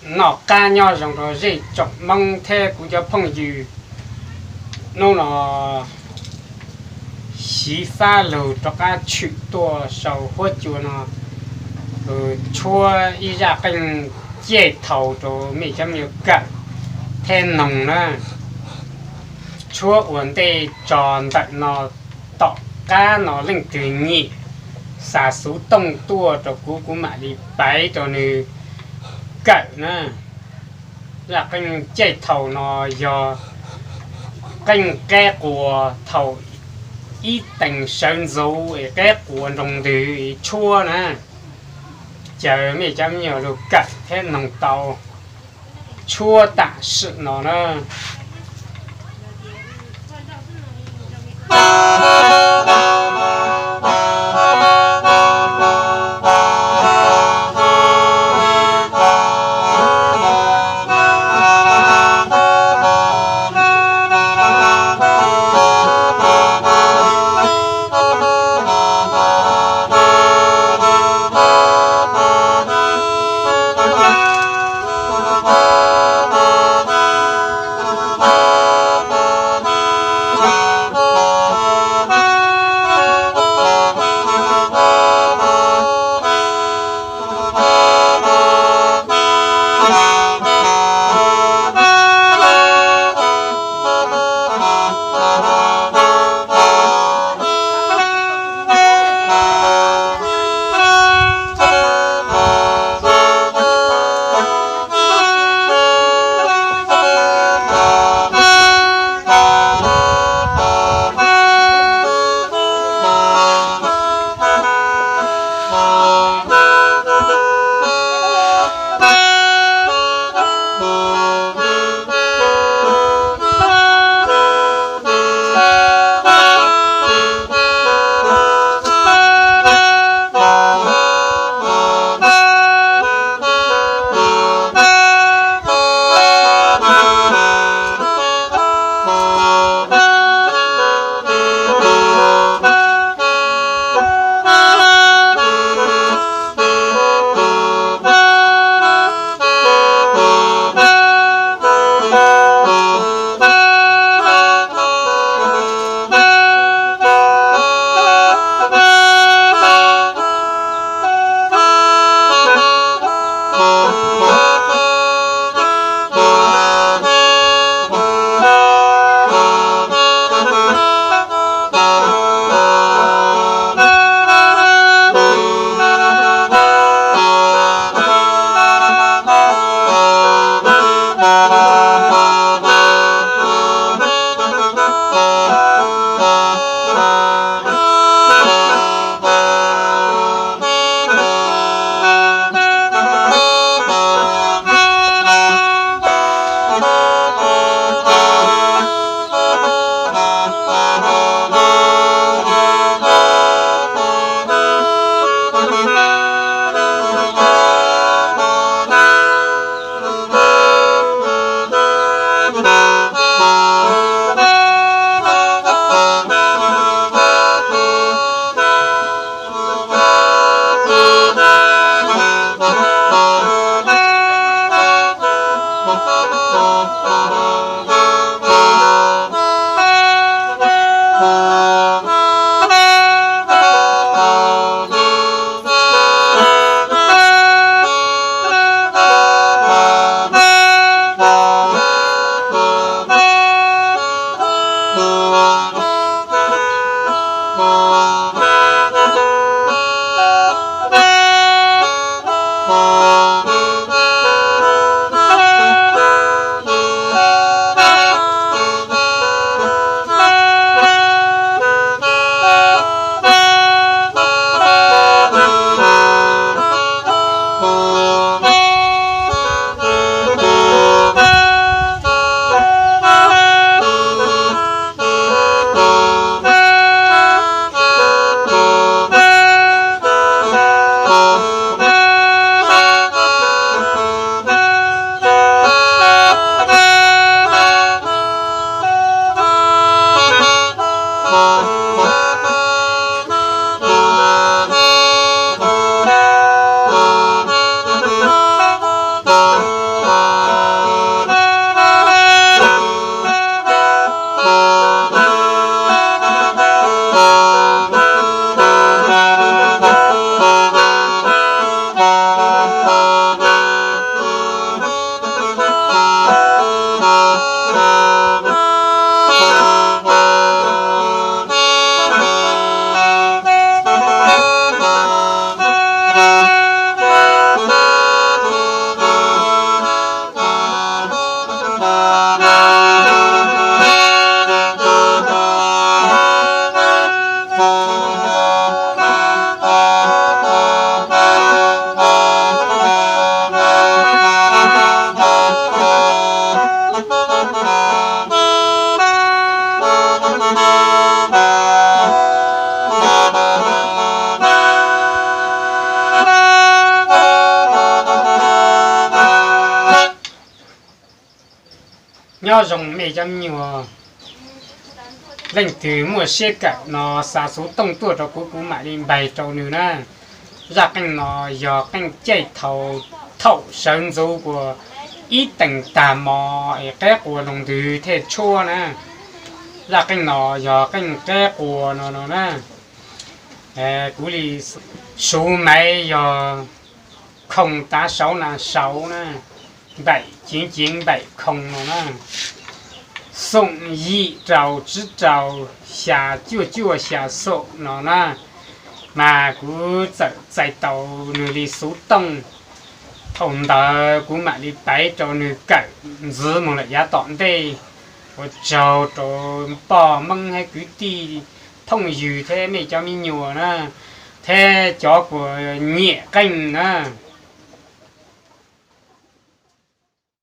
Noj qab nyob zoo rau zej tsoom Hmoob thiab kuv cov phooj ywg. Hnub no xyiv fab lug rov qab tshwm tuaj sau huab cua no, tshuab ib zaj qeej caij thaus rau mej cov me nyuam kawm thiab noog na. Tshuab ua ntej tso ntawm no, tom qab no leej twg nyiam xa xuv tooj tuaj rau kuv, kuv mam li paiv rau nws kawm na. Zaj qeej caij thaus no yog qeej qaib qua thaus ib teev sawv ntxuv es qaib qua nroo ntws tshuab na. Caw mej cov me nyuam lug kawm thiab noog tau tshuab tam sim no na. Nyob zoo mej cov me nyuam, leej twg muaj siab kawm no xa xuv tooj tuaj rau kuv, kuv mam li npaig rau nws na. Zaj qeej no yog qeej caij thaum, thaum sawv ntxuv uas ib teem tag mos es qeb quas no ntws thiaj tshuab na. Zaj qeej no yog qeej qeb quas no no na. Kuv li xuv maiv yog khoo tav saud na, saud na, npaim ceev ceev npaim khoo no na. Xoom yim rau tsib rau xya cuaj cuaj xya xoom no na. Mas kuv txawm txais tau nws li xuv tooj. Thaum ntawd kuv mam li paiv rau nws kawm ntxiv mus lawm yav tom ntej. Ua tsaug rau poj Hmoob hab kwv tij phooj ywg thiab mej cov me nyuam na, thiab cov kuas nyiam qeej na.